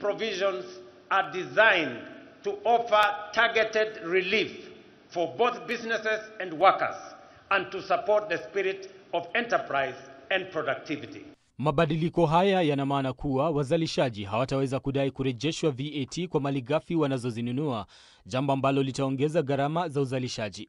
Provisions are designed to offer targeted relief for both businesses and workers and to support the spirit of enterprise and productivity. Mabadiliko haya yana maana kuwa wazalishaji hawataweza kudai kurejeshwa VAT kwa malighafi wanazozinunua, jambo ambalo litaongeza gharama za uzalishaji.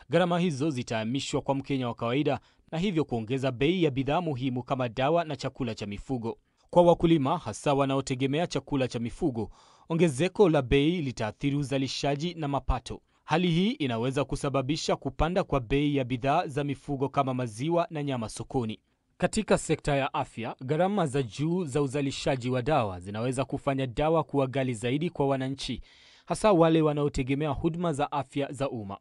Gharama hizo zitahamishwa kwa Mkenya wa kawaida na hivyo kuongeza bei ya bidhaa muhimu kama dawa na chakula cha mifugo. Kwa wakulima, hasa wanaotegemea chakula cha mifugo, ongezeko la bei litaathiri uzalishaji na mapato. Hali hii inaweza kusababisha kupanda kwa bei ya bidhaa za mifugo kama maziwa na nyama sokoni. Katika sekta ya afya, gharama za juu za uzalishaji wa dawa zinaweza kufanya dawa kuwa ghali zaidi kwa wananchi, hasa wale wanaotegemea huduma za afya za umma.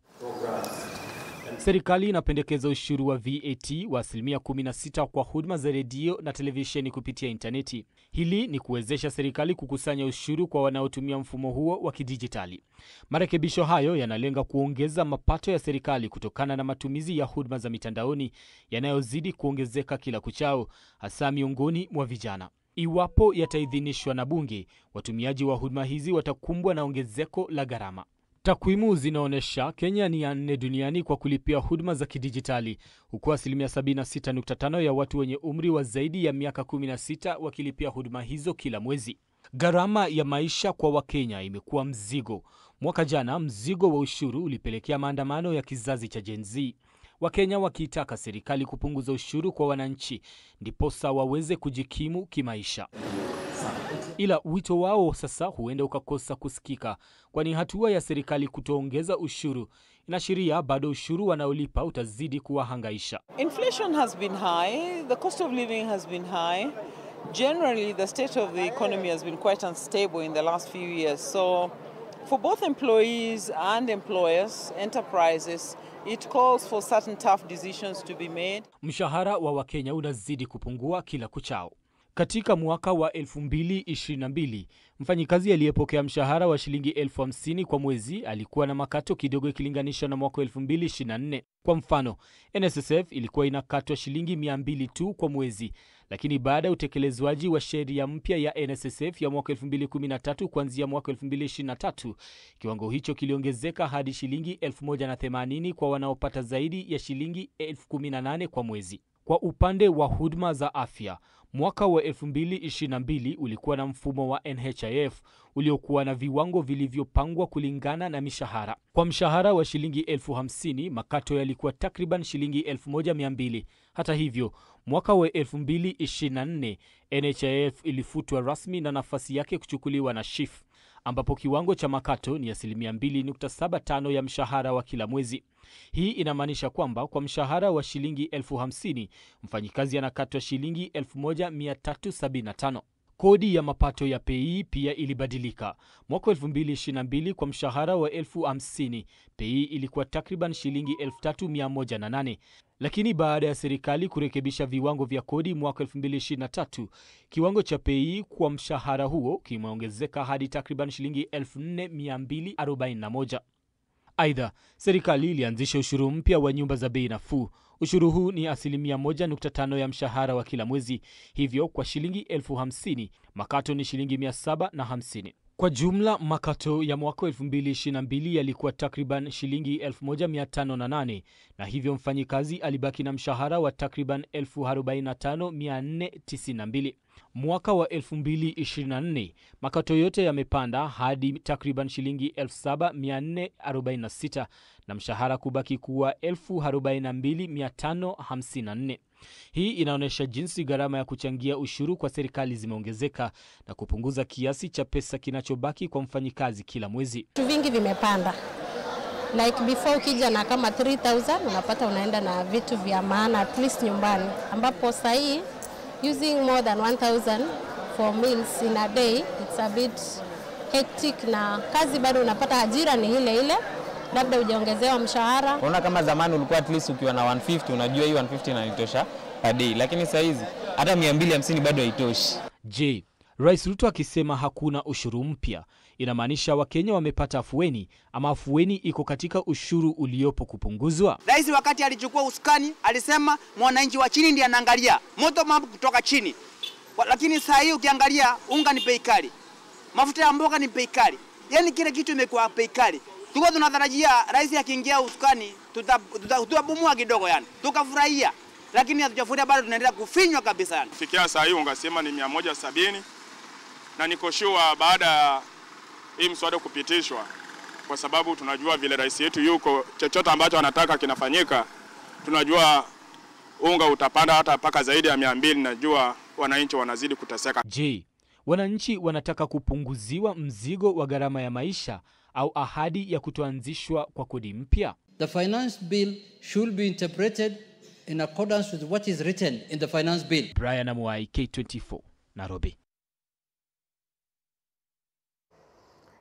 Serikali inapendekeza ushuru wa VAT wa 16% kwa huduma za redio na televisheni kupitia intaneti. Hili ni kuwezesha serikali kukusanya ushuru kwa wanaotumia mfumo huo wa kidijitali. Marekebisho hayo yanalenga kuongeza mapato ya serikali kutokana na matumizi ya huduma za mitandaoni yanayozidi kuongezeka kila kuchao, hasa miongoni mwa vijana. Iwapo yataidhinishwa na bunge, watumiaji wa huduma hizi watakumbwa na ongezeko la gharama. Takwimu zinaonyesha Kenya ni ya 4 duniani kwa kulipia huduma za kidijitali, huku 76.5% ya watu wenye umri wa zaidi ya miaka 16 wakilipia huduma hizo kila mwezi. Gharama ya maisha kwa Wakenya imekuwa mzigo. Mwaka jana mzigo wa ushuru ulipelekea maandamano ya kizazi cha Gen Z, Wakenya wakiitaka serikali kupunguza ushuru kwa wananchi ndiposa waweze kujikimu kimaisha. Ila wito wao sasa huenda ukakosa kusikika, kwani hatua ya serikali kutoongeza ushuru inaashiria bado ushuru wanaolipa utazidi kuwahangaisha. Inflation has been high, the cost of living has been high. Generally, the state of the economy has been quite unstable in the last few years. So for both employees and employers, enterprises, it calls for certain tough decisions to be made. Mshahara wa Wakenya unazidi kupungua kila kuchao. Katika mwaka wa 2022, mfanyikazi aliyepokea mshahara wa shilingi 50,000 kwa mwezi alikuwa na makato kidogo ikilinganishwa na mwaka 2024. Kwa mfano, NSSF ilikuwa inakatwa shilingi 200 tu kwa mwezi, lakini baada ya utekelezwaji wa sheria mpya ya NSSF ya mwaka 2013 kuanzia mwaka 2023, kiwango hicho kiliongezeka hadi shilingi 1080 kwa wanaopata zaidi ya shilingi 18,000 kwa mwezi. Kwa upande wa huduma za afya, mwaka wa 2022 ulikuwa na mfumo wa NHIF uliokuwa na viwango vilivyopangwa kulingana na mishahara. Kwa mshahara wa shilingi 50,000, makato yalikuwa takriban shilingi 1,200. Hata hivyo, mwaka wa 2024 NHIF ilifutwa rasmi na nafasi yake kuchukuliwa na SHIF, ambapo kiwango cha makato ni 2.75% ya mshahara wa kila mwezi. Hii inamaanisha kwamba kwa mshahara wa shilingi 50,000, mfanyikazi anakatwa shilingi 1,375. Kodi ya mapato ya PAYE pia ilibadilika. Mwaka 2022 kwa mshahara wa 50,000, PAYE ilikuwa takriban shilingi 3,108. Lakini baada ya serikali kurekebisha viwango vya kodi mwaka 2023, kiwango cha PAYE kwa mshahara huo kimeongezeka hadi takriban shilingi 4,241. Aidha, serikali ilianzisha ushuru mpya wa nyumba za bei nafuu. Ushuru huu ni 1.5% ya mshahara wa kila mwezi. Hivyo kwa shilingi 50,000, makato ni shilingi 750. Kwa jumla, makato ya mwaka 2022 yalikuwa takriban shilingi 1,508, na hivyo mfanyikazi alibaki na mshahara wa takriban 45,492. Mwaka wa 2024, makato yote yamepanda hadi takriban shilingi 7,446 na mshahara kubaki kuwa 42,554. Hii inaonyesha jinsi gharama ya kuchangia ushuru kwa serikali zimeongezeka na kupunguza kiasi cha pesa kinachobaki kwa mfanyikazi kila mwezi. Vitu vingi vimepanda. Like before ukija na kama 3,000 unapata unaenda na vitu vya maana at least nyumbani, ambapo sasa using more than 1,000 for meals in a day, it's a bit hectic, na kazi bado unapata ajira ni ile ile, labda hujaongezewa mshahara. Unaona kama zamani ulikuwa at least ukiwa na 150 unajua hii 150 inanitosha per day, lakini sasa hizi hata 250 bado haitoshi. Je, Rais Ruto akisema hakuna ushuru mpya inamaanisha Wakenya wamepata afueni ama afueni iko katika ushuru uliopo kupunguzwa? Rais wakati alichukua usukani alisema mwananchi wa chini ndiye anaangalia moto mambo kutoka chini. Lakini saa hii ukiangalia unga ni bei kali, Mafuta ya mboga ni bei kali. Yaani kila kitu imekuwa bei kali. Tulikuwa tunatarajia rais akiingia usukani tutabomoa kidogo yani. Tukafurahia. Lakini hatujafurahia, bado tunaendelea kufinywa kabisa yani. Fikia saa hii ungasema ni 170 na niko sure baada hii mswada kupitishwa, kwa sababu tunajua vile rais yetu yuko, chochote ambacho anataka kinafanyika. Tunajua unga utapanda hata mpaka zaidi ya 200, najua wananchi wanazidi kuteseka. Je, wananchi wanataka kupunguziwa mzigo wa gharama ya maisha au ahadi ya kutoanzishwa kwa kodi mpya? The finance bill should be interpreted in accordance with what is written in the finance bill. Brian Amuai, K24, Nairobi.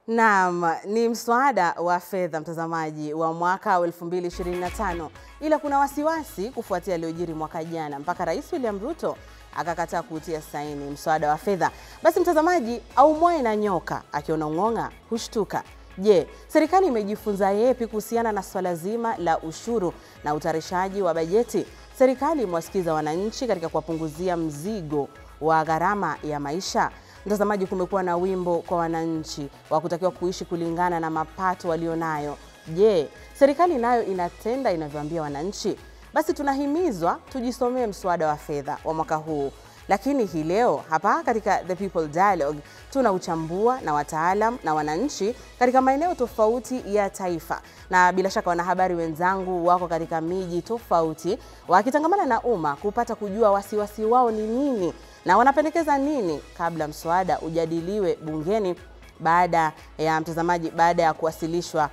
Naam, ni mswada wa fedha mtazamaji wa mwaka 2025, ila kuna wasiwasi kufuatia yaliyojiri mwaka jana mpaka Rais William Ruto akakataa kutia saini mswada wa fedha. Basi mtazamaji, aumwae na nyoka akiona ng'ong'a hushtuka. Je, serikali imejifunza yepi kuhusiana na swala zima la ushuru na utayarishaji wa bajeti? Serikali imewasikiza wananchi katika kuwapunguzia mzigo wa gharama ya maisha. Mtazamaji, kumekuwa na wimbo kwa wananchi wa kutakiwa kuishi kulingana na mapato walionayo. Je, serikali nayo inatenda inavyoambia wananchi? Basi tunahimizwa tujisomee mswada wa fedha wa mwaka huu. Lakini hii leo hapa katika The People Dialogue tunauchambua na wataalam na wananchi katika maeneo tofauti ya taifa. Na bila shaka wanahabari wenzangu wako katika miji tofauti wakitangamana na umma kupata kujua wasiwasi wao ni nini na wanapendekeza nini kabla mswada ujadiliwe bungeni baada ya mtazamaji, baada ya kuwasilishwa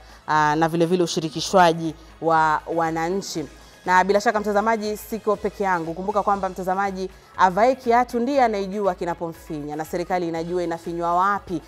na vile vile ushirikishwaji wa wananchi. Na bila shaka mtazamaji, siko peke yangu. Kumbuka kwamba mtazamaji, avae kiatu ndiye anayejua kinapomfinya, na serikali inajua inafinywa wapi,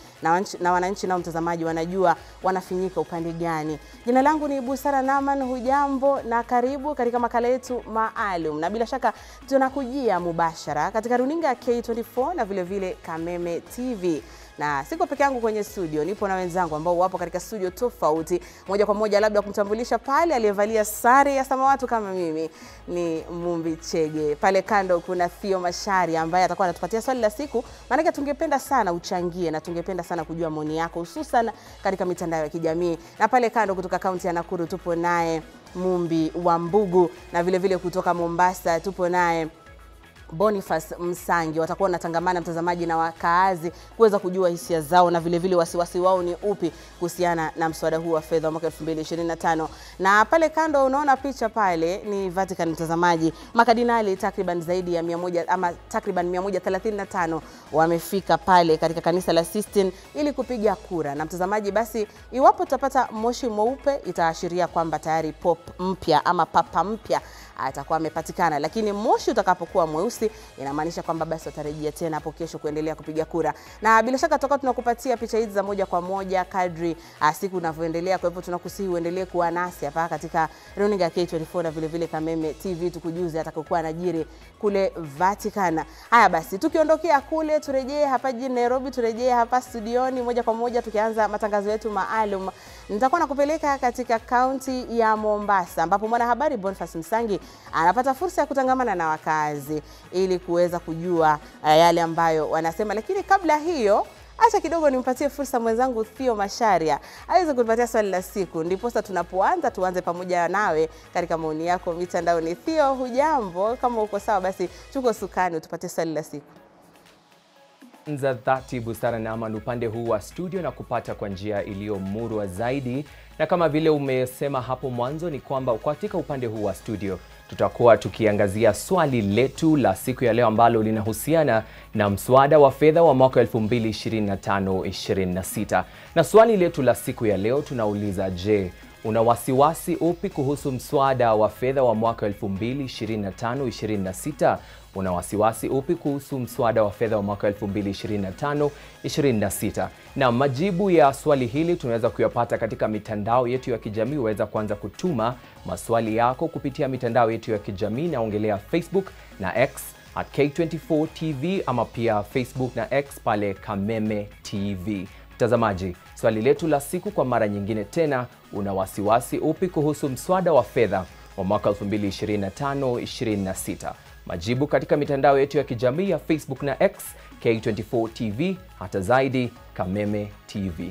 na wananchi nao mtazamaji wanajua wanafinyika upande gani. Jina langu ni Busara Naman, hujambo na karibu katika makala yetu maalum. Na bila shaka tunakujia mubashara katika runinga K24 na vile vile Kameme TV. Na siko peke yangu kwenye studio, nipo na wenzangu ambao wapo katika studio tofauti. Moja kwa moja labda kumtambulisha pale aliyevalia sare ya samawati kama mimi ni Mumbi Chege. Pale kando kuna Theo Mashari ambaye atakuwa anatupatia swali la siku. Maana tungependa sana uchangie na tungependa sana kujua maoni yako hususan katika mitandao ya kijamii. Na pale kando kutoka kaunti ya Nakuru tupo naye Mumbi Wambugu, na vile vile kutoka Mombasa tupo naye Boniface Msangi. Watakuwa wanatangamana mtazamaji na wakaazi kuweza kujua hisia zao na vile vile wasiwasi wao ni upi kuhusiana na mswada huu wa fedha mwaka 2025. Na pale kando unaona picha pale ni Vatican mtazamaji. Makadinali takriban zaidi ya 100 ama takriban 135 wamefika pale katika kanisa la Sistine ili kupiga kura. Na mtazamaji, basi iwapo tutapata moshi mweupe itaashiria kwamba tayari pop mpya ama papa mpya atakuwa amepatikana, lakini moshi utakapokuwa mweusi inamaanisha kwamba basi watarejea tena hapo kesho kuendelea kupiga kura. Na bila shaka tutakuwa tunakupatia picha hizi za moja kwa moja kadri siku inavyoendelea. Kwa hivyo tunakusihi uendelee kuwa nasi hapa katika runinga K24 na vile vile Kameme TV tukujuze atakayokuwa anajiri kule Vatican. Haya basi, tukiondokea kule turejee hapa jijini Nairobi, turejee hapa studioni moja kwa moja tukianza matangazo yetu maalum. Nitakuwa nakupeleka katika kaunti ya Mombasa ambapo mwanahabari Boniface Msangi anapata fursa ya kutangamana na wakazi ili kuweza kujua yale ambayo wanasema. Lakini kabla hiyo, acha kidogo nimpatie fursa mwenzangu Theo Masharia aweze kutupatia swali la siku, ndipo sasa tunapoanza tuanze pamoja nawe katika maoni yako mitandaoni. Theo, hujambo? Kama uko sawa basi chukua sukani utupatie swali la siku. Za dhati Busara Naman upande huu wa studio na kupata kwa njia iliyomurwa zaidi, na kama vile umesema hapo mwanzo ni kwamba katika upande huu wa studio tutakuwa tukiangazia swali letu la siku ya leo ambalo linahusiana na mswada wa fedha wa mwaka 2025-26. Na swali letu la siku ya leo tunauliza, je, una wasiwasi upi kuhusu mswada wa fedha wa mwaka 2025-26? Una wasiwasi upi kuhusu mswada wa fedha wa mwaka 2025-26? Na majibu ya swali hili tunaweza kuyapata katika mitandao yetu ya kijamii. Waweza kuanza kutuma maswali yako kupitia mitandao yetu ya kijamii, naongelea Facebook na X at K24 TV ama pia Facebook na X pale Kameme TV. Mtazamaji, swali letu la siku kwa mara nyingine tena, una wasiwasi upi kuhusu mswada wa fedha wa mwaka 2025-26? Majibu katika mitandao yetu ya kijamii ya Facebook na X K24 TV, hata zaidi Kameme TV.